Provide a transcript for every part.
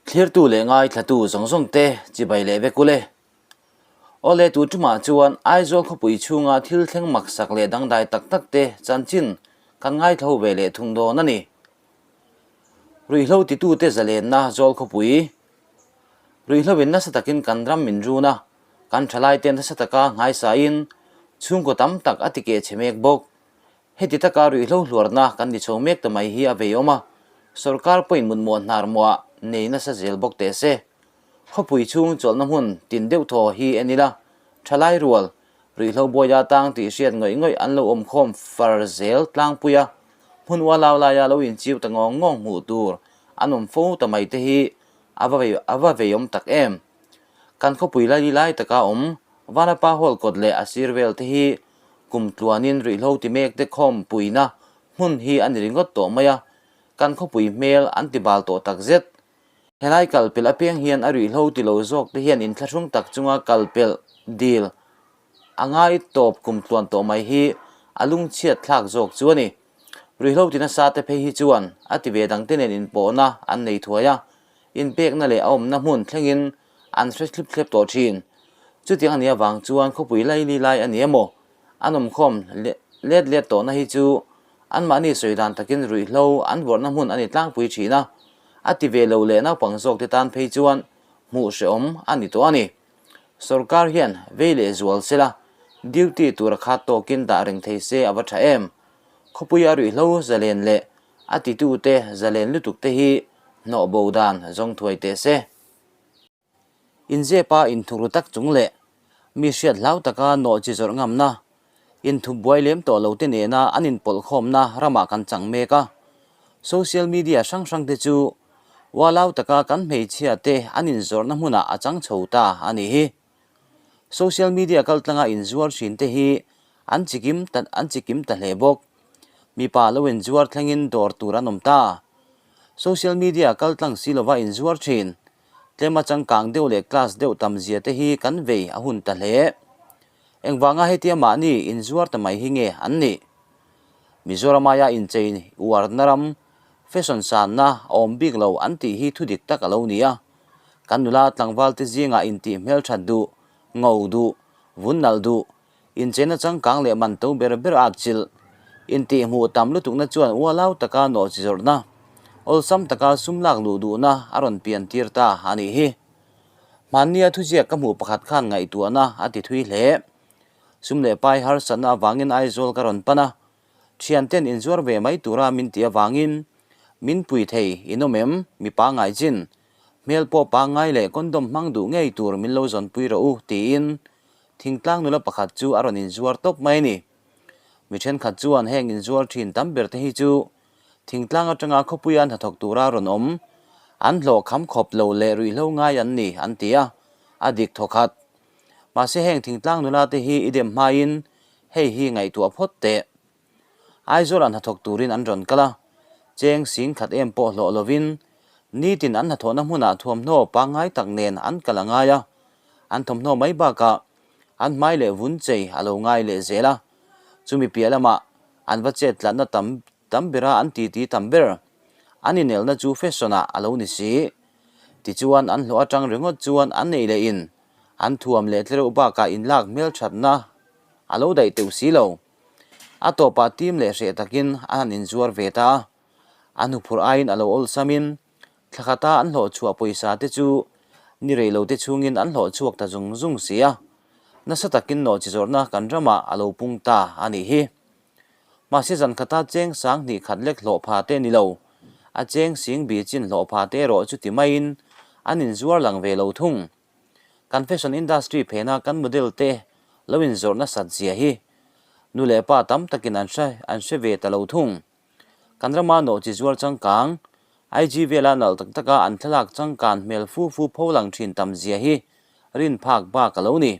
Thlirtu leh ngaithlatu zawng zawng te chibai leh vek ule. Awle tu tumah chuan Aizawl khawpui chhunga thil thleng maksak leh dangdai tak tak te chanchin kan ngaithla ho ve leh thung dawn a ni. Ruihhlo titute zalenna Zawl khawpui Ruihhlo in nasa takin kan ram min run a, kan thalaite nasa taka nghaisain chhungkaw tam tak a tikeh chhe mek bawk. Heti taka ruihhlo hluarna kan ni chho mek ta mai hi a veiawm a, sorkar pawhin mutmuah hnar muah nei nasa zel bawk teh se. Khawpui chhung chawlhna hmun tin deuh thaw hi en ila, thalai rual, ruihhlo buaia tang tih hriat ngawih ngawih an lo awm khawm far zel tlangpui a, hmun ualau laia lo inchiu ta ngawng ngawng hmuh tur an awm fo ta mai te hi a va a va veiawm tak em. Kan khawpui lai lai taka awm Vanapa Hall kawt leh a sir vel te hi Kum tluanin ruihhlo ti mek te khawm puina hmun hi a ni ringawt tawh mai a, kan khawpui hmel an ti bal tawh tak zet. Helai kal pelh apiang hian a ruihhlo ti lo zawk te hian inthlahrung tak chunga kal pelh dil a ngai tawp kum tluan tawh mai hi a lungchhiat thlak zawk chu a ni. Ruihhlo ti nasa te phei hi chuan a ti ve dangte nen inpawhna an nei thuai a, inpekna leh a awmna hmun thlengin an hre thlip thlep tawh thin. Chutiang a nih avang chuan khawpui laili lai a ni emaw, an awmkhawm let let tawhna hi chu anmahni sawi dan takin ruihhlo an vawrhna hmun a ni tlangpui thin a, a ti ve lo leh naupang zawk te tan phei chuan hmuh hrehawm a ni tawh a ni. Sorkar hian vei leh zual sela, duty tura khat tawkin dah reng thei se a va tha em. Khawpuia ruihhlo zalen leh a titute zalen lutuk te hi hnawh bo dan zawng thuai teh se. Inzepa inthukru tak chung leh mi hriat hlau taka nawh chi zawrh ngamna, inthup buai lem tawh lo te nena an inpawlhkhawmna ramah kan chang mek a. Social media hrang hrang te chu ualau taka kan hmeichhia te an inzawrhna hmunah a chang chho ta a nih hi. Social media kaltlanga inzuar thin te hi an chikim ta an chikim ta hle bawk. Mipa lo inzuar thlengin dawr tur an awm ta. Social media kaltlang si lova inzuar thin. Tlema changkang deuh leh class deuh tam zia te hi kan vei a hun ta hle. Engvanga hetia mahni inzuar ta mai hi nge an nih? Mizoram aia inchei uarna ram, fashion sanna a awm bik lo an tih hi thudik tak a lo ni a. Kan nula tlangval te zingah intih hmelthat duh, ngo duh, vun nalh duh, Incheina changkang leh man to ber ber a chilh. Intihhmuh tam lutukna chuan ualau taka nawh chi zawrhna, awlsam taka sum lak luh duhna a rawn pian tir ta a nih hi. Hmannia thuziak ka hmuh pakhat khan ngaihtuahna a ti thui hle. Sum leh pai harsatna avangin Aizawl ka rawn pan a, thianten inzuar ve mai tura min ti avangin min pui thei in awm em? Mi pangngai chin, hmel pawh pangngai leh condom hmang duh ngei tur min lo zawnpui rawh u tiin Thingtlang nula pakhat chu a rawn inzuar tawp mai a ni. Mi thenkhat chuan heng inzuar thin tam ber te hi chu thingtlang atanga khawpuia hnathawk tura rawn awm, an hlawh kham khawp lo leh ruihhlo ngai an ni an ti a, a dik thawkhat. Mahse heng thingtlang nula te hi i dem hmain hei hi ngaihtuah phawt teh. Aizawlah hnathawk turin an rawn kal a, cheng sing khat em pawh hlawh lovin nitin an hnathawhna hmunah thuamhnaw pangngai tak nen an kal a ngai a, an thawmhnaw mai bakah an hmai leh vun chei a lo ngai leh zel a, chumi piah lamah an va chet tlatna tam tam bera an titi tam ber an inelna chu fashion ah a lo ni si. Tichuan an hlawh atang ringawt chuan an neih leh in an thuam leh tlereuh bakah inlak hmelthatna a lo daih teuh si lo. A tawpah tim leh hreh takin a han inzuar ve ta a, a hnuphurh aiin a lo awlsamin thla khata an hlawh chhuah pawisa te chu ni rei lo te chhungin an hlawh chhuak ta zung zung si a, nasa takin nawh chi zawrhna kan ramah a lo pung ta a nih hi. Mahse zan khata cheng sang hnih khat lek hlawh pha te ni lo, a cheng sing bi chin hlawh pha te erawh chu ti maiin an inzuar lang ve lo thung. Kan fashion industry phena kan model te lo inzawrh nasat zia hi nu leh pa tam takin an hre an hre ve ta lo thung. Kan rama nawh chi zuar changkang, IG vela nalh tak taka an thlalak changkan hmel fu fu pho lang thin tam zia hi rin phak bak a lo ni.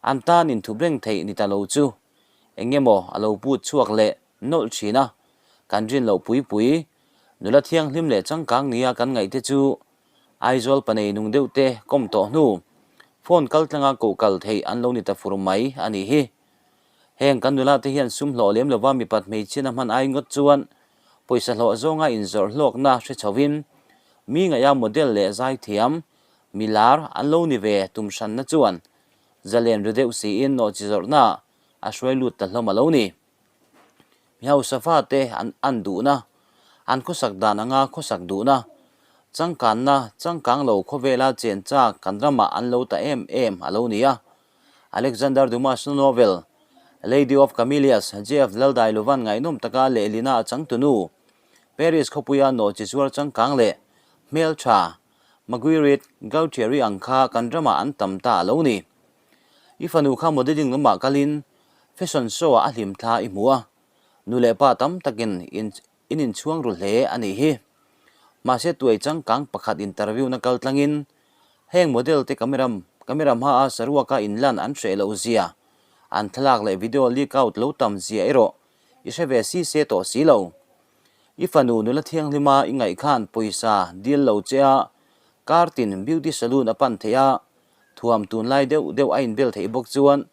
An tan inthup reng theih ni ta lo chu eng emaw a lo put chhuak leh nawlh thin a, kan rin loh pui pui, nula thianghlim leh changkang nia kan ngaih te chu Aizawl panei nung deuh te kawm tawh hnu, phone kal tlanga koh kal theih an lo ni ta fur mai a nih hi. Heng kan nula te hian sum hlawh lem lova mipat hmeichhian a hman ai ngawt chuan pawisa hlawh zawnga inzawrh hlawkna hre chhovin Mi ngaia model leh zaithiam, mi lar an lo ni ve tum hranna chuan zalen ri deuh siin nawhchi zawrhna a hruai lut ta hlawm a lo ni. Mi hausa fate an an duhna, an khawsak dan anga khawsak duhna, changkanna changkang lo khawvela chen chak kan ramah an lo ta em em a lo ni a. Alexander Dumas novel, Lady of Camellias, JF Laldailovan ngaihnawm taka lehlina a changtunu, Paris khawpuia nawhchi zuar changkang leh hmeltha Marguerite Gautier-i ang kha kan ramah an tam ta a lo ni. I fanu kha modelling lamah kalin fashion show-ah a hlim thla i hmu a, nu leh pa tam takin in in inchhuang ru hle a nih hi. Mahse tuai changkang pakhat interview-na kal tlangin heng model te camera camera hmaa saruaka inlan an hreh loh zia, an thlalak leh video leak out lo tam zia erawh I hre ve si se tawh si lo. I fanu nula thianghlima i ngaih khan pawisa dil lo che a, kar tin beauty saloon a pan theih a, thuam tunlai deuh deuh a inbel theih bawk chuan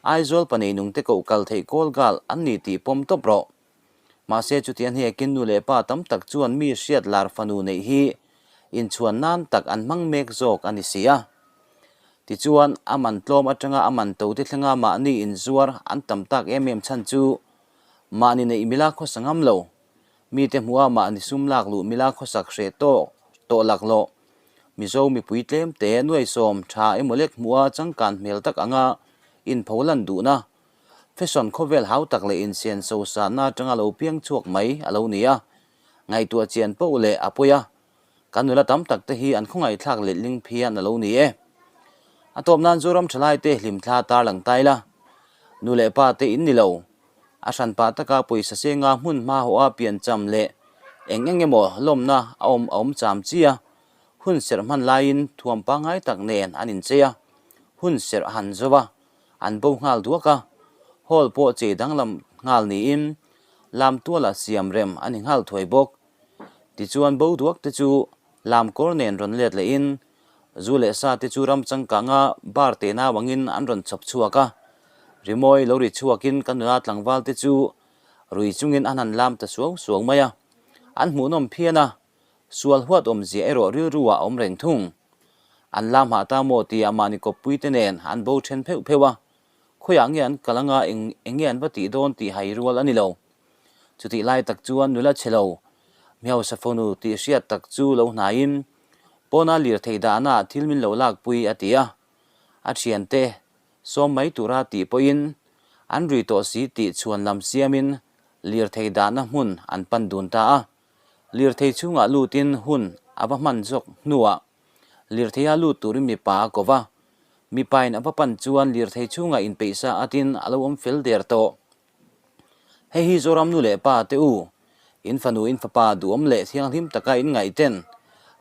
Aizawl panei nungte koh kal theih kawl gal an ni tih pawm tawp rawh. Mahse chutiang hnekin nu leh pa tam tak chuan mi hriat lar fanu neih hi inchhuan nan tak an hmang mek zawk a ni si a. Tichuan, a man tlawm atanga a man to te thlenga mahni inzuar an tam tak em em chhan chu mahni neih mila khawsa ngam lo, mite hmuha mahni sum lak luh mila khawsak hreh tawk tawh laklawh, Mizo mipui tlem te nuaisawm tha emaw lek hmuha changkan hmel tak anga inpho lan duhna, fashion khawvel hau tak leh insian sosanna atanga lo piang chhuak mai a lo ni a, ngaihtuah chian poh leh a pawi a. Kan nula tam tak te hi an khawngaihthlak letling phian a lo ni e. A tawp nan Zoram thalai te hlimthla tarlang tai la. Nu leh pa te in ni lo. A hran pah taka pawisa senga hmun hma hawh a piancham leh eng eng emaw lawmna a awm a awm cham chi a. Hun serh hman laiin thuam pangngai tak nen an inchei a. Hun serh a han zo a, an bo nghal duak a. Hall pawh chei danglam nghal niin lamtuala siam rem a ni nghal thuai bawk. Tichuan bo duak te chu lam kawr nen rawn let lehin zu leh sa te chu ram changkanga bar te nau angin an rawn chhawp chhuak a. Rimawi lo ri chhuakin ka nula tlangval te chu rui chungin an han lam ta suau suau mai a. An hmuhnawm phian a, sual huat awmzia erawh rilru ah a awm reng thung. An lam hah ta maw tia mahni kawppui te nen an bo then pheuh pheuh a, khawiah nge an kal anga eng enge an va tih dawn tih hai rual a ni lo. Chutih lai tak chuan nula chhe lo, hmehausa fanu tih hriat tak chu lo hnaiin, Pawna lirthei dahnaah thil min lo lakpui a ti a. A thiante sawm mai tura tih pawhin an rui tawh si tih chhuan lam siamin lirthei dahna hmun an pan dun ta a. Lirthei chhungah lutin hun a va hman zawk hnuah lirtheia lut turin mipa a ko va. Mipain a va pan chuan lirthei chhungah inpeihsa atin a lo awm fel der tawh. Hei hi Zoram nu leh pa te u, in fanu in fapa duhawm leh thianghlim taka in ngaihten,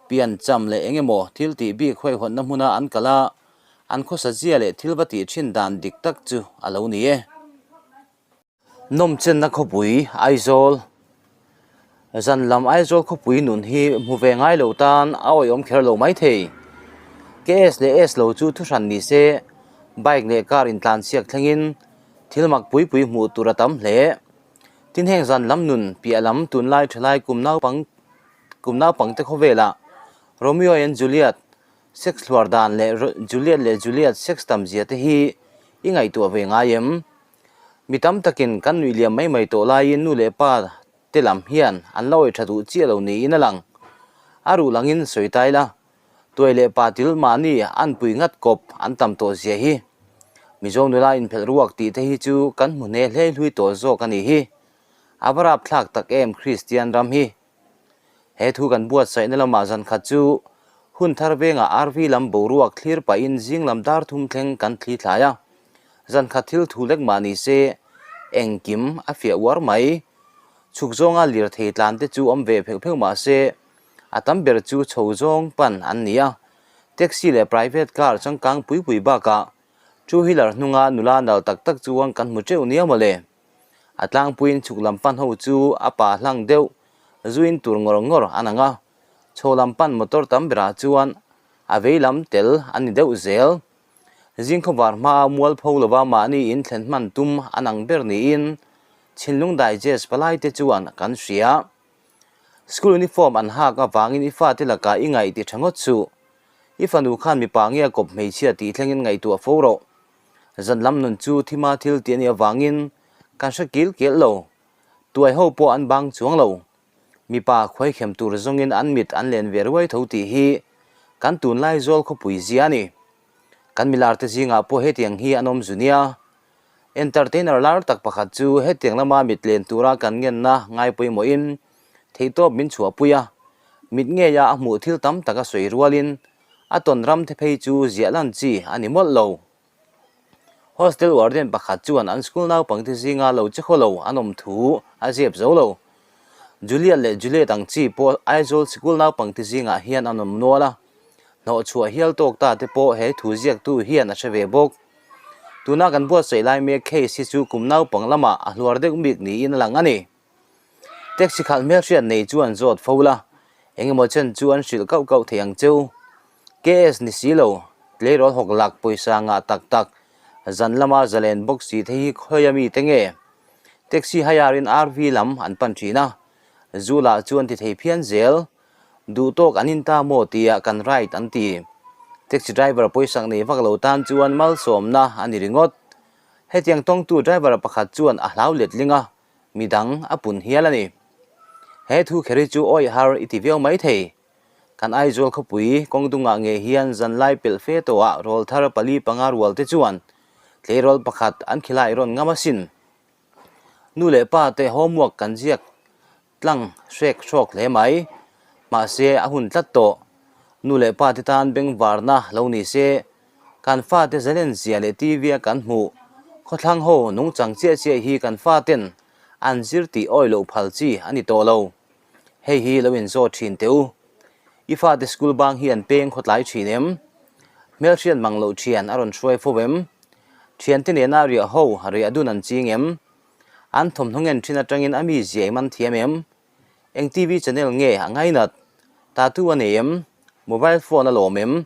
pian cham leh eng emaw thil tih bik huaihawtna hmuna an kal a, an khawsa zia leh thil va tih thin dan dik tak chu a lo ni e. Nawmchenna khawpui Aizawl Zan lam Aizawl khawpui nun hi hmu ve ngai lo tan a awihawm kher lo mai thei. KS leh S lo chu thuhran ni se, bike leh car intlanchhiak thlengin thil mak pui pui hmuh tur a tam hle. Tin heng zan lam nun piah lam tunlai thalai kum naupang kum naupang te khawvelah Romeo and Juliet sex hluar dan leh Juliet leh Juliet sex tam zia te hi i ngaihtuah ve ngai em? Mi tam takin kan nuih liam mai mai tawh laiin nu leh pa te lam hian an la awih tha duh chiah lo niin a lang. A ruh langin sawi ta ila, tuai leh pa til mahni an pui ngat kawp an tam tawh zia hi. Mizo nula inphelh ruak tih te hi chu kan hmu hne hlei hlui tawh zawk a nih hi. A va rapthlak tak em Kristian ram hi. He thu kan buatsaihna lamah zan khat chu hun thar vengah RV lam boruak thlir pahin zing lam dar thum thleng kan thli thlai a. Zan khat thil thu lek mah ni se engkim a fiah uar mai. Chhuk zawnga lirthei tlan te chu awm ve pheuh pheuh mah se a tam ber chu chho zawng pan an ni a. Taxi leh private car changkang pui pui bakah two wheeler hnunga nula nal tak tak chuan kan hmu teuh nia mawle. A tlangpuiin chhuk lam pan ho chu a pa hlang deuh zuin tur ngawr ngawr an ang a, chho lam pan motor tam berah chuan a vei lam tel a ni deuh zel. Zingkhawvar hmaa mualpho lova mahni in thlen hman tum an ang ber niin Chhinlung Digest palai te chuan kan hria. School uniform an hak avangin i fate lakah i ngaih ti tha ngawt suh. I fanu khan mipa nge a kawp hmeichhia tih thlengin ngaihtuah fo rawh. Zan lam nun chu thima thil tih a nih avangin kan hre kil kel lo. Tuai ho pawh an bang chuang lo. Mipa khuaikhem tur zawngin an mit an len ve ruai tho tih hi kan tunlai zawl khawpui zia a ni. Kan milar te zingah pawh hetiang hi an awm zu nia. Entertainer lar tak pakhat chu hetiang lama mit len tura kan ngenna ngai pawimawhin theihtawp min chhuahpui a, mit ngeia a hmuh thil tam tak a sawi rualin a tawn ram te phei chu ziah lan chi a ni mawlh lo. Hostel warden pakhat chuan an school naupangte zinga lo che khaw lo an awm thu a zep zo lo. Juliet leh Juliet ang chi pawh Aizawl sikul naupangte zingah hian an awm nual a, hnawhchhuah hial tawk ta te pawh he thu ziaktu hian a hre ve bawk. Tuna kan buatsaih lai mek case hi chu kum naupang lamah a hluar deuh bik niin a lang a ni. Taxi khalh hmelhriat nei chuan zawt fo la, engemaw chen chu an hrilh kauh kauh thei ang cheu. KS ni si lo, tleirawl hawk lak pawisa ngah tak tak, zan lama zalen bawk si te hi khawia mi te nge? Taxi hire in RV lam an pan thin a, zu lah chu an ti thei phian zel. Duh tawk an in ta maw tia kan ride an ti. Taxi driver pawisak nei vak lo tan chuan malsawmna a ni ringawt. Hetiang tawngtu driver pakhat chuan a hlau letling a, midang a pun hial a ni. He thu kher hi chu awih har i ti viau mai thei. Kan Aizawl khawpui kawng dungah nge hian zanlai pelh fe tawhah rawlthar pali panga rual te chuan tleirawl pakhat an khilai rawn ngam asin. Nu leh pa te homework kan ziak Tlang hrek hrawk hle mai. Mahse, a hun tlat tawh. Nu leh pa te tan bengvarna lo ni se, kan fate zalen zia leh TV a kan hmuh khawthlang ho nungchang chiah chiah hi kan faten an zir tih awi loh phal chi a ni tawh lo. Hei hi lo inzawt thin teh u. I fate school bang hi an peng khawtlai thin em? Hmelhriat mang loh thian a rawn hruai fo em? Thiante nena riah ho riah dun an ching em? An thawmhnaw ngen thin atangin a mi ziai man thiam em? Eng TV channel nge a ngainat? Tattoo a nei em? Mobile phone a lawm em?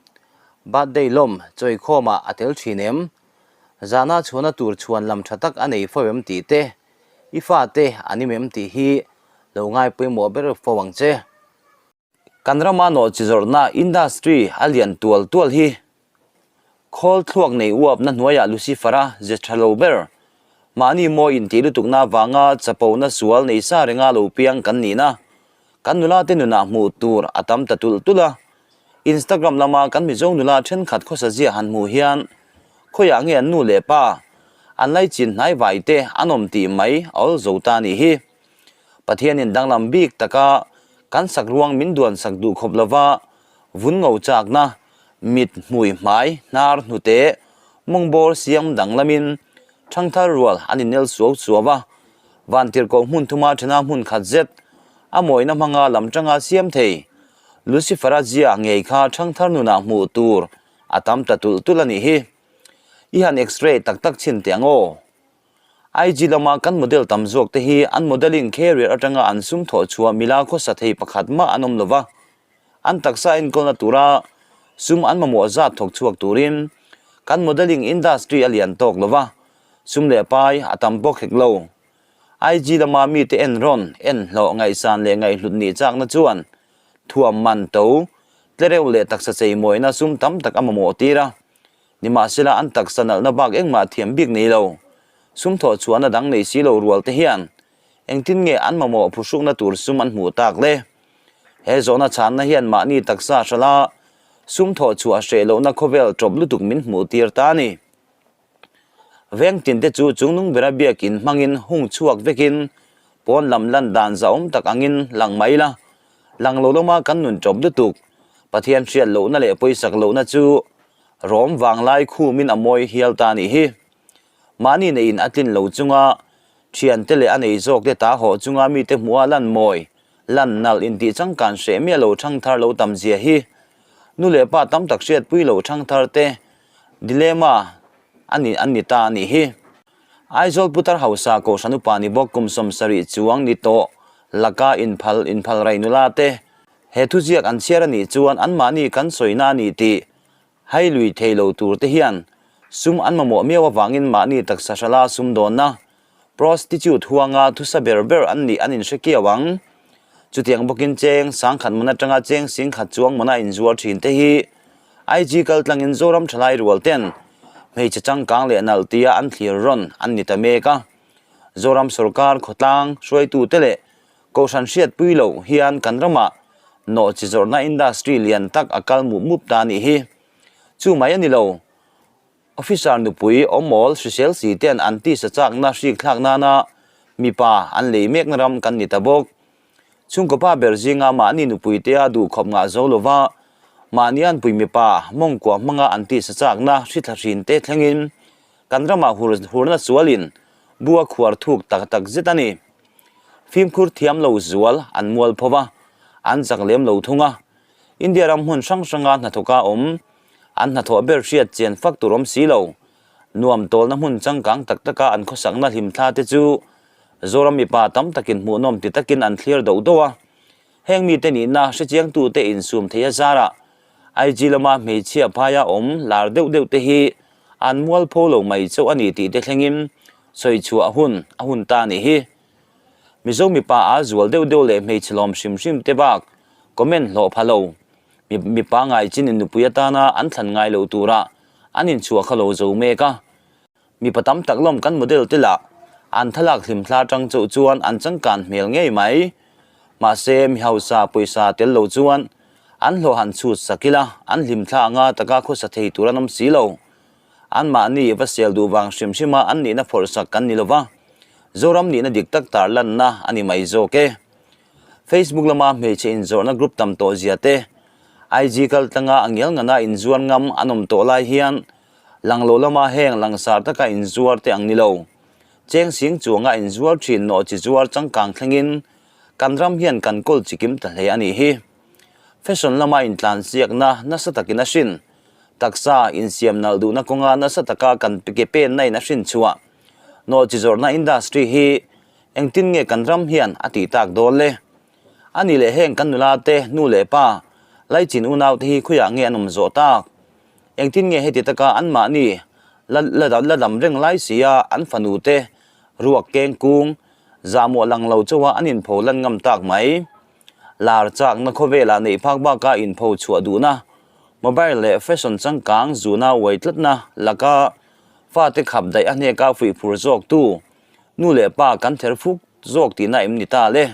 Birthday lawm chawikhawmah a tel thin em? Zana chhuahna tur chhuan lam tha tak a nei fo em tih te, i fate an im em tih hi lo ngai pawimawh ber fo ang che. Kan rama nawhchi zawrhna industry a lian tual tual hi khawl thluak nei uapna hnuaiah Lucifer-a ze tha lo ber. Mahni mawi intih lutukna avanga chapona sual nei sa renga lo piang kan nihna kan nula te nunah hmuh tur a tam ta tulh tulh a. Instagram lama kan Mizo nula thenkhat khawsa zia han hmuh hian khawiah nge an nu leh pa an laichin hnai vai te an awm tih mai a awl zo ta nih hi. Pathianin danglam bik taka kan sak ruang min duan sak duh khawp lova vun ngo chakna, mit, hmui, hmai, hnar, hnute, mawngbawr siam danglamin thangthar rual an innel suau suau a, vantirhkoh hmun thuma thena hmun khat zet a mawina hmanga lam tanga siam thei Lucifer-a zia ngei kha thangthar nunah hmuh tur a tam ta tulh tulh a nih hi. I han x-ray tak tak chhin teh ang aw. IG lama kan model tam zawk te hi an modeling career atanga an sum thawh chhuah mila khawsa thei pakhat mah an awm lova, an taksa enkawlna tura sum an mamawh zat thawk chhuak turin kan modeling industry a lian tawk lova, sum leh pai a tam bawk hek lo. IG lama mite en rawn, en hlawh, ngaihsan leh ngaihhlut nih chakna chuan thuam man to, tlereuh leh taksa cheimawina sum tam tak a mamawh tir a. Nimahsela an taksa nalhna bak engmah thiam bik nei lo, sum thawh chhuahna dang nei si lo rual te hian engtin nge an mamawh phuhrukna tur sum an hmuh tak le? He zawhna chhanna hian mahni taksa hrala sum thawh chhuah hreh lohna khawvel tawp lutuk min hmuh tir ta a ni. Veng tin te chu chungnung bera biakin hmangin hung chhuak vekin pawn lam lan dan zahawm tak angin lang mai la, lang lo lama kan nun tawp lutuk Pathian hriat lohna leh pawisak lohna chu Rawm vanglai khumin a mawi hial ta nih hi. Mahni neiin a tlin lo chunga thiante leh a nei zawkte ta hawh chunga mite hmuha lan mawi, lan nalh intih changkan hreh miah lo thangthar lo tam zia hi. Nu leh pa tam tak hriatpui lo thangthar te dilemma a ni an ni ta a nih hi. Aizawl putar hausa Kohhran upa ni bawk kum 70 chuang ni tawh laka inphal inphal rai nula te he thuziak an chhiar a nih chuan anmahni kan sawina a ni tih Hei lui thei lo tur te hian sum an mamawh miau avangin mahni taksa hrala sum dawnna, prostitute, huanga thusa ber ber an nih an inhre kiau ang. Chutiang bawkin cheng sangkhat man atanga cheng singkhat chuang mana inzuar thin te hi IG kaltlangin Zoram thalai rual ten hmeichhe changkang leh nalh tia an thlir rawn an ni ta mek a. Zoram sorkar khawtlang hruaitute leh Kohhran hriatpui loh hian kan ramah nawhchi zawrhna industry lian tak a kal mup mup ta a nih hi. Chu mai a ni lo. Officer nupui awmawl hrisel si ten an tisa chakna hrik thlak nana mipa an lei mekna ram kan ni ta bawk. Chhungkaw pa ber zinga mahni nupui tea duhkhawp ngah zo lova mahni anpui mipa mawngkua hmanga an tisa chakna hri thla hrin te thlengin kan ramah hur hurna sualin bu a khuar thuk tak tak zet a ni. Fimkhur thiam lo zual an mual pho va, an chak lem lo thung a. India ram hmun hrang hranga hnathawka awm, an hnathawh ber hriat chian fak tur awm si lo. Nuam tawlna hmun changkang tak taka an khawsakna hlimthla te chu Zoram mipa tam takin hmuhnawm ti takin an thlir doh doh a. Heng mite nihna hrechiangtute insum thei a zarah IG lama hmeichhia phaia awm lar deuh deuh te hi an mualpho lo mai chauh a ni tih te thlengin sawi chhuah hun a hun ta a nih hi. Mizo mipa a zual deuh deuh leh hmeichhe lawm hrim hrim te bak comment hlawh pha lo. Mi mipa ngai chin in nupui atana an thlan ngai loh tura an inchhuah kha lo zo mek a. Mipa tam tak lawm kan model te lah an thlalak hlimthla atang chauh chuan an changkan hmel ngei mai. Mahse mi hausa pawisa tel lo chuan an hlawh han chhut sak ila an hlimthla anga taka khawsa thei tur an awm si lo. Anmahni va sel duh vang hrim hrima an nihna phawrh sak kan ni lova, Zoram nihna dik tak tar lanna a ni mai zawk e. Facebook lama hmeichhe inzawrhna group tam tawh zia te, IG kal tlanga a ngial ngana inzuar ngam an awm tawh lai hian lang lo lama heng langsar taka inzuar te ang ni lo. Cheng sing chuanga inzuar thin nawh chi zuar changkang thlengin kan ram hian kan kawl chikim ta hle a nih hi. Fashion lama intlansiakna nasa takin a hrin. Taksa insiam nalh duhna kawnga nasa taka kan ke penna in a hrin chhuah. Nawh chi zawrhna industry hi engtin nge kan ram hian a tih tak dawn le? A nih leh heng kan nula te, nu leh pa, laichin unau te hi khawiah nge an awm zawh tak? Engtin nge heti taka anmahni la la dam reng lai sia an fanu te ruak keng kung zahmawh lang lo chauha an inpho lan ngam tak mai? Lar chakna khawvelah neih phak baka inpho chhuah duhna, mobile leh fashion changkang zuna uai tlatna laka fate khap daih a hneka fuih phur zawktu nu leh pa kan ther fuk zawk tihna em ni ta le?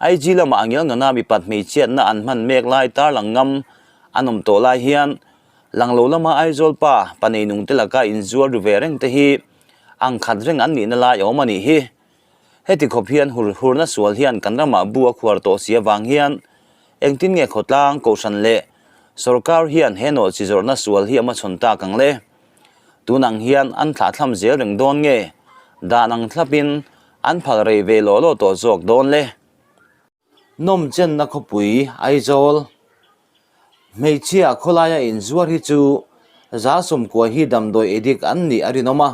IG lamah a ngial ngana mipat hmeichhiatna an hman mek lai tarlang ngam an awm tawh lai hian lang lo lama Aizawl pa pa neinung te laka inzuar ru ve reng te hi ang khat reng an nihna lai a awm a nih hi. Heti khawp hian hur hurna sual hian kan ramah bu a khuar tawh si avang hian engtin nge khawtlang, kohhran leh sorkar hian he nawh chi zawrhna sual hi a hmachhawn tak ang le? Tun ang hian an thlahthlam zel reng dawn nge dan ang thlapin an phal rei ve law law tawh zawk dawn le? Nawmchenna khawpui Aizawl hmeichhia khawlaia inzuar hi chu 190 hi damdawi edik an nih a rinawm a,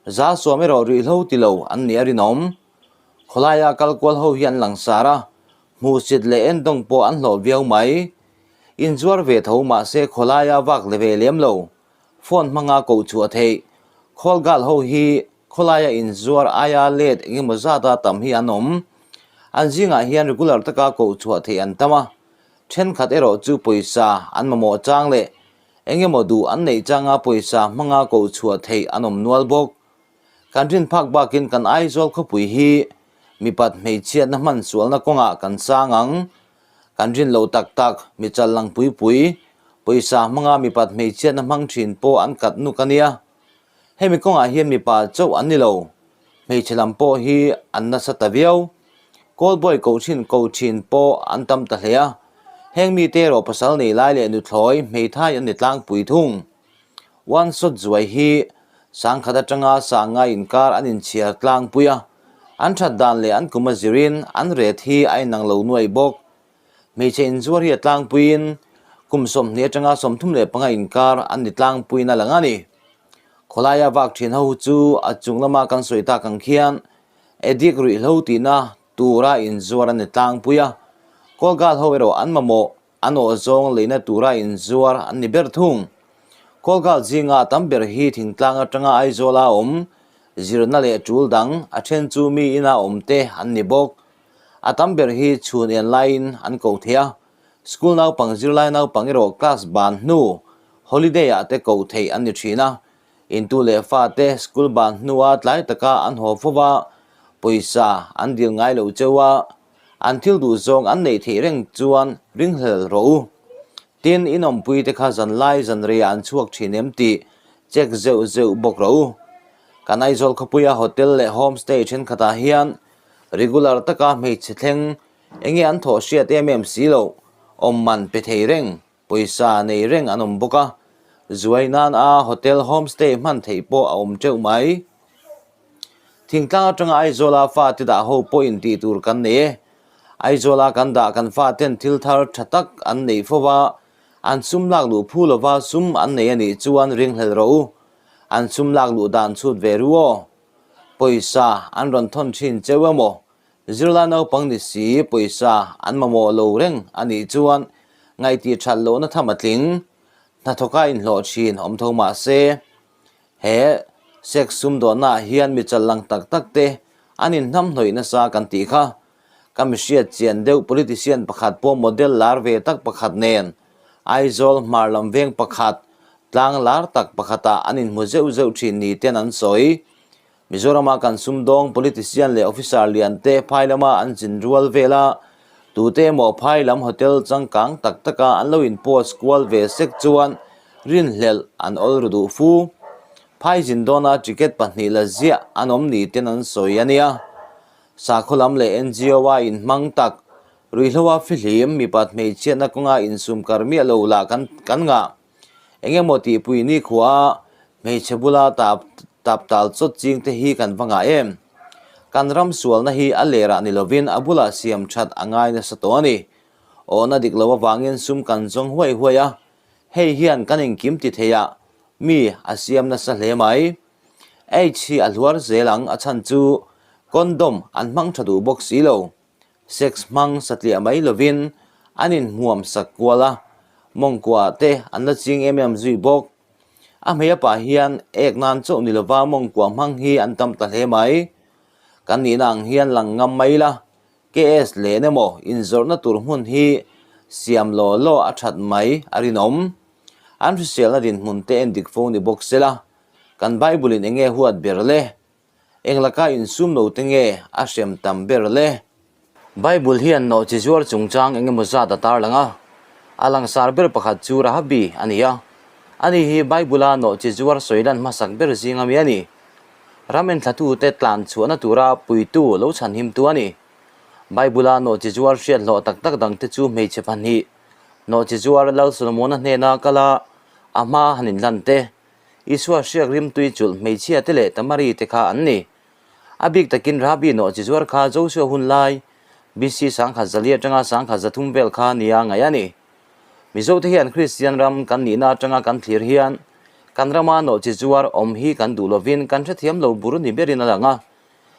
110 erawh ruihhlo ti lo an nih a rinawm. Khawlaia kal kual ho hi an langsar a, hmuhsit leh endawng pawh an hlawh viau mai. Inzuar ve tho mahse khawlaia vak ve lem lo, phone hmanga koh chhuah theih. Khawlgal ho hi Khawlaia inzuar aia let engemaw zata tam hi an awm. An zingah hian regular taka koh chhuah theih an tam a, thenkhat erawh chu pawisa an mamawh chang leh engemaw duh an neih changa pawisa hmanga koh chhuah theih an awm nual bawk. Kan rin phak bakin kan Aizawl khawpui hi mipat hmeichhiatna hman sualna kawngah kan sang ang. Kan rin lo tak tak, mi chal lang pui pui, pawisa hmanga mipat hmeichhiatna hmang thin pawh an kat nuk a nia. Hemi kawngah hian mipa chauh an ni lo, hmeichhe lam pawh hi an nasa ta viau. Callboy koh thin ko thin pawh an tam ta hle a, heng mite erawh pasal nei lai leh nuthlawi hmeithai an ni tlangpui thung. One shot zuai hi sangkhat atanga sanga inkar an inchhiar tlangpui a, an that dan leh an kum a zirin an ret hi a inang lo nuai bawk. Hmeichhe inzuar hi a tlangpuiin kum 20 atanga 35 inkar an ni tlangpuiin a lang a ni. Khawlaia vak thin ho chu a chung lama kan sawi tak ang khian addict ruihhlo tihna tura inzuar an ni tlangpui a, Kawlgal ho erawh an mamawh an awh zawng leina tura inzuar an ni ber thung. Kawlgal zinga a tam ber hi thingtlang atanga Aizawla awm zirna leh tul dang a then chu mi ina awm te an ni bawk. A tam ber hi chhun en laiin an ko thei a, school naupang zirlai naupang erawh class ban hnu holiday ah te ko theih an ni thin a. Intu leh fate school ban hnua tlai taka an haw fo va, pawisa an dil ngai lo cheu a, an thil duh zawng an neih theih reng chuan ringhlel rawh u. Tin, in awmpui te kha zanlai zanreiah an chhuak thin em tih check zeuh zeuh bawk rawh u. Kan Aizawl khawpuia hotel leh homestay thenkhatah hian regular taka hmeichhe thleng enge an thawh hriat em em si loh, awm man pe thei reng. Pawisa nei reng an awm bawk a, zuai nan a hotel homestay hman theih pawh a awm teuh mai. Thingtlang atanga Aizawla fate dah ho pawh in tih tur kan nei e. Aizawla kan dah kan faten thil thar tha tak an neih fo va, an sum lak luh phu lova sum an nei a nih chuan ringhlel rawh u. An sum lak luh dan chhut ve ru aw. Pawisa an rawn thawn thin cheu emaw Zirlai naupang ni si pawisa an mamawh lo reng a nih chuan ngaihtih that lohna tham a tling. Hnathawka inhlawh thin awm tho mah se, he sex sumdawnnaah hian mi challang tak tak te an inhnamhnawih nasa kan tih kha. Ka mi hriat chian deuh politician pakhat pawh model lar ve tak pakhat nen Aizawl hmar lam veng pakhat tlang lar tak pakhatah an inhmu zeuh zeuh thin ni ten an sawi. Mizorama kan sumdawng politician leh officer lian te phai lama an zin rual vel a, tute emaw phai lam hotel changkang tak taka an lo in post kual ve sek chuan rinhlelh an awl ru duh fu. Phai zin dawna ticket pahnih la ziah an awm ni ten an sawi a nia. Sakhaw lam leh NGO a inhmang tak, ruihhloa fihlim, mipat hmeichhiatna kawnga insum kar miah lo lah kan kan ngah. Eng emaw tihpui nikhua hmeichhe bula tap tap tal chawt ching te hi kan va ngah em? Kan ram sualna hi a lerah ni lovin a bulah siam that a ngai nasa tawh a ni. Awhna dik lo avangin sum kan zawng huai huai a, hei hian kan engkim ti thei a, mi a siam nasa hle mai. Aids hi a hluar zel ang a chhan chu condom an hmang tha duh bawk si lo. Sex hmang satliah mai lovin an inhmuam sak kual a, mawngkuaah te an la ching em em zui bawk. A hmei apah hian ek nan chauh ni lova mawngkua hmang hi an tam ta hle mai. Kan nihna ang hian lang ngam mai la, KS len emaw inzawrhna tur hmun hi siam law law a that mai a rinawm. An hriselna dinhmun te endik fo ni bawk sela, kan Bible in enge huat ber le? Eng laka insum lo te nge a hrem tam ber le? Bible hian nawhchi zuar chungchang eng emaw zat a tarlang a. A langsar ber pakhat chu Rahabi a ni a. Ani hi Bible-a nawhchi zuar sawi lan hmasak ber zinga mi a ni. Ram enthlatute tlan chhuahna tura puitu lo chhanhimtu a ni. Bible-a nawhchi zuar hriat hlawh tak tak dangte chu hmeichhe pahnih, nawhchi zuar Lal Solomona hnena kala a hma han inlan te, Isua hriak rimtui chulh hmeichhia te leh Tamari te kha an ni. A bik takin Rabi nawh chi zuar kha Josua hun lai, BC 1004 atanga 1003 vel kha nia ngaih a ni. Mizote hian Kristian ram kan nihna atanga kan thlir hian kan rama nawh chi zuar awm hi kan duh lovin kan hrethiam lo bur ni berin a lang a.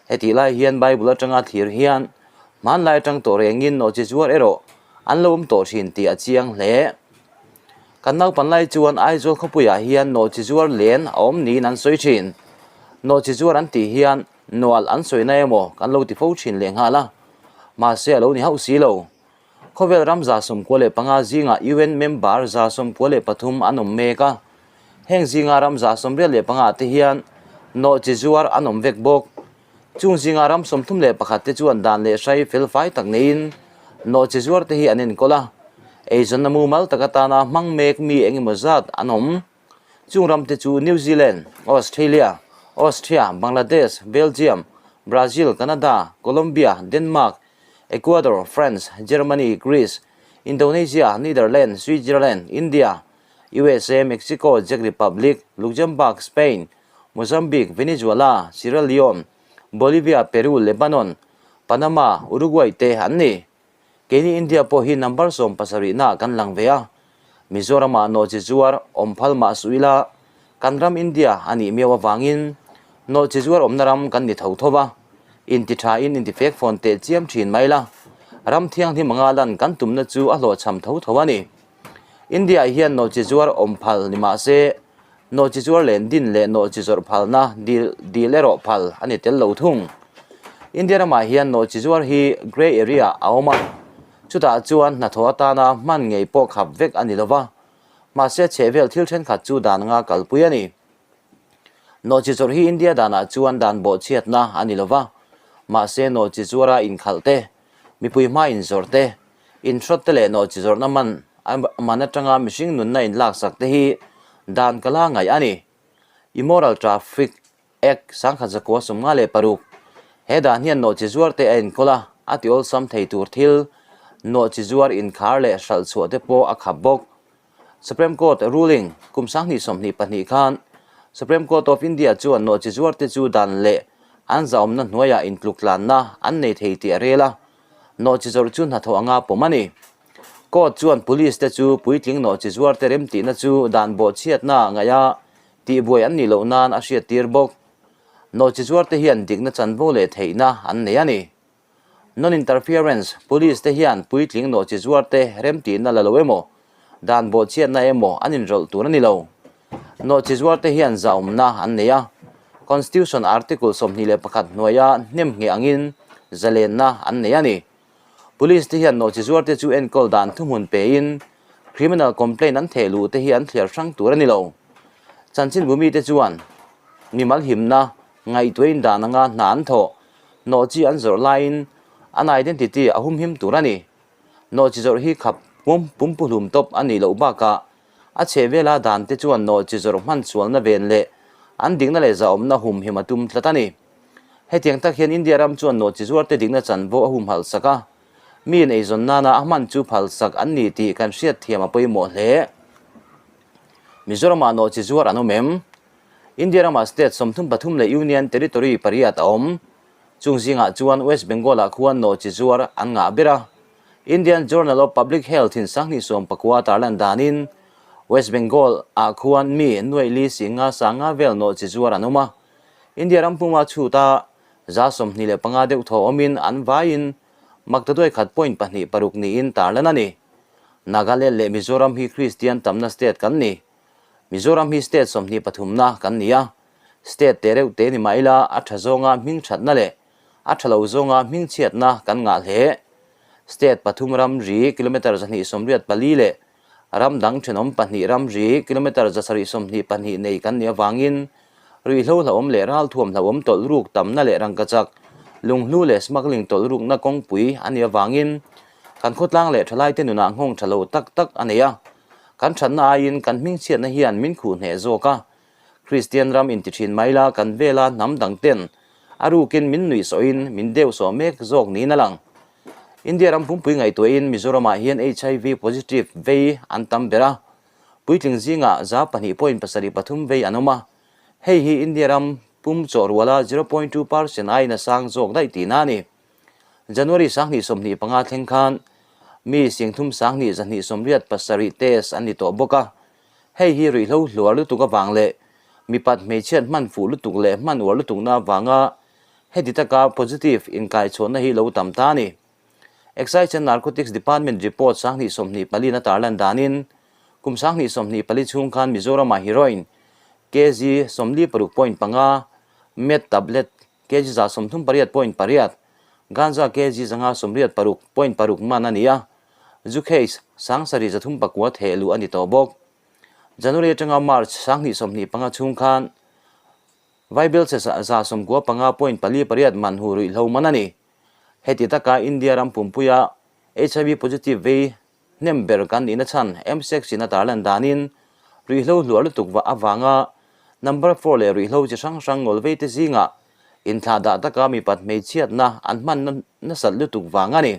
Hetih lai hian Bible atanga thlir hian hmanlai atang tawh rengin nawhchi zuar erawh an lo awm tawh thin tih a chiang hle. Kan naupan lai chuan Aizawl khawpuiah hian nawhchi zuar len a awm niin an sawi thin. Nawhchi zuar an tih hian nual an sawina emaw kan lo ti fo thin lehnghal a, mahse a lo ni hauh si lo. Khawvel ram 95 zingah UN member 93 an awm mek a, heng zinga ram 85 te hian nawhchi zuar an awm vek bawk. Chung zinga ram 31 te chuan dan leh hrai felfai tak neiin nawhchi zuar te hi an enkawl a, eizawnna mumal tak atana hmang mek mi eng emaw zat an awm. Chung ram te chu New Zealand, Australia, Austria, Bangladesh, Belgium, Brazil, Canada, Colombia, Denmark, Ecuador, France, Germany, Greece, Indonesia, Netherlands, Switzerland, India, USA, Mexico, Czech Republic, Luxembourg, Spain, Mozambique, Venezuela, Sierra Leone, Bolivia, Peru, Lebanon, Panama, Uruguay te an ni. Keini India pawh hi number 70 naah kan lang ve a, Mizoramah nawhchi zuar awm phal mah suh ila, kan ram India a nih miau avangin nawhchi zuar awmna ram kan ni tho tho va, inti thain inti fek fawn teh chiam thin mai la, ram thianghlim anga lan kan tumna chu a hlawhchham tho tho a ni. India hian nawhchi zuar awm phal ni mah se, nawhchi zuar len din leh nawhchi zawrh phalna dil dil erawh phal a ni tel lo thung. India ramah hian nawhchizuar hi grey area a awm a, chutah chuan hnathawh atana hman ngei pawh khap vek a ni lo va, mahse chhehvel thil thenkhat chu dan anga kalpui a ni. Nawhchizawrh hi India danah chuan dan bawhchhiatna a ni lo va, mahse nawhchizuara inkhalh te, mipui hma inzawrh te, inhrawt te leh nawhchizawrhna man man atanga mihring nunna inlaksak te hi dan kala ngaih a ni. Immoral traffic Act 1956, He dan hian nawhchi zuar te a enkawl a, a ti awlsam thei tur thil, nawhchi zuar inkhar leh hralh chhuah te pawh a khap bawk. Supreme Court ruling, Kum 2022 khan Supreme Court of India chuan nawhchi zuar te chu dan leh an zahawmna hnuaiah intluktlanna an nei thei tih a rel a, nawhchi zawrh chu hnathawh anga pawm a ni. Court chuan police te chu puitling nawhchi zuar te remtihna chu dan bawhchhiatna ngaiha Tihbuai an nih loh nan a hriattir bawk. Nawhchi zuarte hian dikna chanvo leh theihna an nei a ni. Non-interference, Police te hian puitling nawhchi zuarte remtihna la lo emaw, dan bawhchhiatna emaw an inrawlh tur a ni lo. Nawhchi zuarte hian zahawmna an nei a. Constitution Article 21 hnuaia hnemngheh angin zalenna an nei a ni. Police te hian nawhchi zuarte chu enkawl dan thuhmun pein criminal complaint an theh luh te hi an thliar hrang tur a ni lo. Chanchinbu mite chuan mimal himna ngaihtuahin dan anga hna an thawh, nawhchi an zawrh laiin an identity a humhim tur a ni. Nawhchi zawrh hi khap pum pumpuhlum tawp a nih loh bakah a chhehvela dan te chuan nawhchi zawrh hman sualna ven leh an dikna leh zahawmna humhim a tum tlat a ni. Hetiang tak hian India ram chuan nawhchi zuarte dikna chanvo a humhalh sak a, mi in eizawn nana a hman chu phalsak an ni tih kan hriat thiam a pawimawh hle. Mizoramah nawhchi zuar an awm em? India ramah state 33 leh Union Territory pariat a awm. Chung zingah chuan West Bengal-ah khuan nawhchi zuar an ngah ber a. Indian Journal of Public Health in 2019 tarlan danin West Bengal-ah khuan mi nuaih li singa sanga vel nawhchi zuar an awm a. India ram puma chhuta 25 deuh thaw awmin an vaiin maktaduai khat point pahnih paruk niin tarlan a ni. Nagaland leh Mizoram hi Kristian tamna state kan ni. Mizoram hi state 23na kan ni a, state te reuh te ni mah ila a tha zawnga hming thatna leh a tha lo zawnga hming chhiatna kan ngah hle. State pathum ramri kilometre 284 leh Ram dang thenawm pahnih ramri kilometre 722 nei kan nih avangin ruihhlo hlauhawm leh ralthuam hlauhawm tawlh ruk tamna leh rangkachak, lunghlu leh smuggling tawlh rukna kawngpui a nih avangin kan khawtlang leh thalaite nunah nghawng tha lo tak tak a nei a. Kan thatna aiin kan hmingchhiatna hian min khuh hneh zawk a. Kristian ram inti thin mai la kan vela hnam dang ten a rukin min nuih sawhin min deuh sawh mek zawk niin a lang. India ram pumpui ngaihtuahin Mizoramah hian HIV positive vei an tam ber a, puitling zingah 2.73 vei an awm a, hei hi India ram pum chawh ruala 0.2 percent aiin a sang zawk daih tihna a ni. January 2025 thleng khan mi 30 287 test an ni tawh bawk a, hei hi ruihhlo hluar lutuk avang leh mipat hmeichhiat hman fuh lutuk leh hman uar lutukna avanga Heti taka positive inkaichhuahna hi lo tam ta a ni. Excise and Narcotics Department report 2024 na tarlan danin kum 2024 chhung khan Mizoramah heroin kg 46.5, meth tablet kg 138.8, ganja kg 186.6 man a ni a, zu case 7339 theh luh a ni tawh bawk. January atanga March 2025 chhung khan Vaibelchhe 95.48 man hu ruihhlo man a ni. Heti taka India ram pumpuia HIV positive vei hnem ber kan nihna chhan msex in a tarlan danin ruihhlo hluar lutuk vah avanga number four leh ruihhlo chi hrang hrang ngawl vei te zingah inthlah dah taka mipat hmeichhiatna an hman nasat lutuk vang a ni.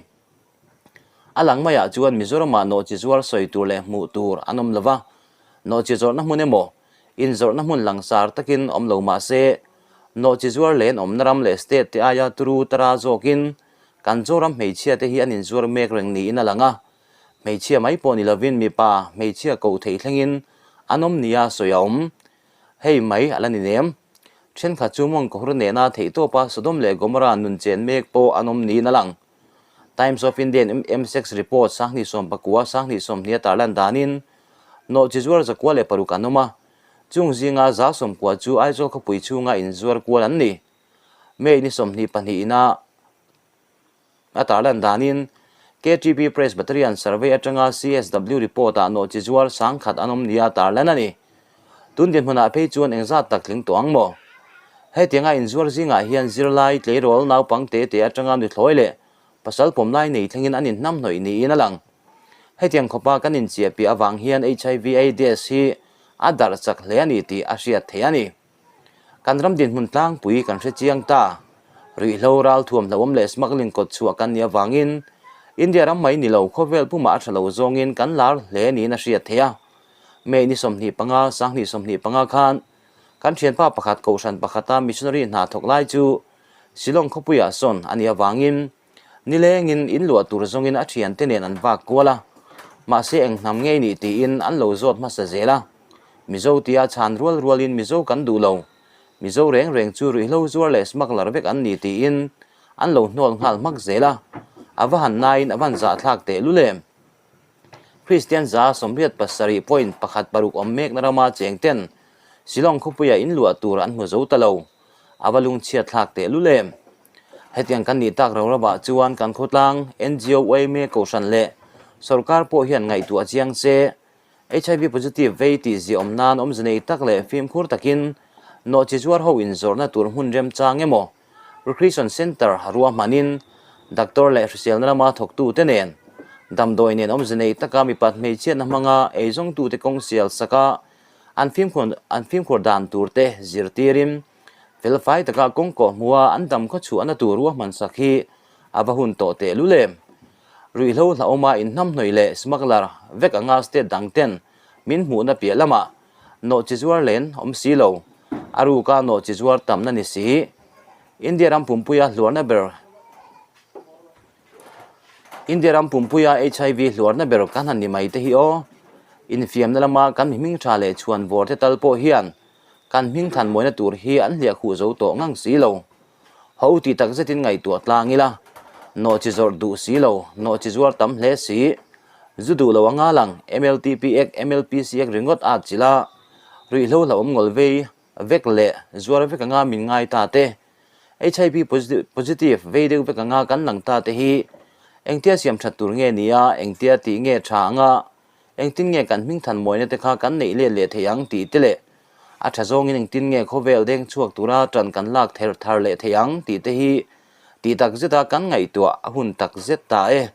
A lang maiah chuan Mizoramah nawhchi zuar sawi tur leh hmuh tur an awm lova, nawhchi zawrhna hmun emaw Inzawrhna hmun langsar takin awm lo mah se, nawhchi zuar len awmna ram leh state te aia turu tara zawkin kan Zoram hmeichhia te hi an inzuar mek reng niin a lang a. Hmeichhia mai pawh ni lovin mipa hmeichhia koh theih thlengin an awm nia sawi a awm. Hei mai a la ni nem. Thenkhat chu mawngkawhur nena theihtawpa Sodom leh Gomorrah nun chen mek pawh an awm niin a lang. Times of India in MSEX report 2019 2020 a tarlan danin nawhchi zuar 106 an awm a, chung zinga 90 chu Aizawl khawpui chhunga inzuar kual an ni. May ni 22 ina a tarlan danin KTP Presbyterian Survey atanga CSW report-ah nawhchizuar 10,000 an awm nia tarlan a ni. Tun dinhmunah phei chuan engzat tak tling tawh ang maw? Hetianga inzuar zingah hian zirlai, tleirawl, naupang te te atanga nuthlawi leh pasal pawmlai nei thlengin an inhnamhnawih niin a lang. Hetiang khawpa kan inchiah piah avang hian HIV AIDS hi a darh chak hle a ni tih a hriat theih a ni. Kan ram dinhmun tlangpui kan hre chiang ta. Ruihhlo ral thuam hlauhawm leh smuggling kawt chhuah kan nih avangin India ram mai ni lo khawvel pumah a tha lo zawngin kan lar hle niin a hriat theih a. May ni 25, 2025 khan kan thianpa pakhat kohhran pakhata missionary hna thawk lai chu Shillong khawpuiah sawn a nih avangin Nilengin in luah tur zawngin a thiante nen an vak kual a, mahse eng hnam ngei nih tiin an lo zawt hmasa zel a. Mizo tia chhan rual rualin Mizo kan duh lo, Mizo reng reng chu ruihhlo zuar leh smuggler vek an ni tiin an lo hnawl nghal hmak zel a, a va han nain a van zahthlak teh lul em. Kristian 87.16 awm mekna rama cheng ten Shillong khawpuia in luah tur an hmu zo ta lo, a va lungchhiat thlak teh lul em. Hetiang kan nih tak ro ravah chuan kan khawtlang NGO yma kohhran leh sorkar pawh hian ngaihtuah chiang che HIV positive vei tih ziaawm nan awmze nei tak leh fimkhur takin nawhchi zuar ho inzawrhna tur hmun remchang emaw Recreation Centre ruahmanin doctor leh hriselna lama thawktute nen damdawi nen awmze nei taka mipat hmeichhiatna hmanga eizawngtute kawng sial saka an fimkhur dan turte zirtirin Felfai taka kawng kawh hmua an dam khaw chhuahna tur ruahman sak hi a va hun tawh teh lul em? Ruihhlo hlauhawma inhnamhnawih leh smuggler vek anga state dang ten min hmuhna piah lamah nawhchi zuar len awm si lo, a ruka nawhchi zuar tamna ni si. India ram pumpuia hluarna ber India ram pumpuia HIV hluarna ber kan han ni mai te hi aw. Infiamna lama kan mi hming tha leh chhuan vawr te tal pawh hian Kan hming than mawina tur hi an hliah khuh zo tawh ngang si lo. Ho ti tak zetin ngaihtuah tlang ila, nawhchi zawrh duh si lo, nawhchi zuar tam hle si. Zu duh lo anga lang, MLTP ek, MLPC ek ringawt at chila, ruihhlo hlauhawm ngawl vei vek leh zuar vek anga min ngai ta te, HIV positive vei deuh vek anga kan lang ta te hi engtia siam that tur nge nia, engtia tih nge tha anga Engtin nge kan hming than mawina te kha kan neih let leh thei ang tih te leh a tha zawngin engtin nge khawvel deng chhuak tura tan kan lak ther thar leh thei ang tih te hi tih tak zeta kan ngaihtuah a hun tak zet ta e.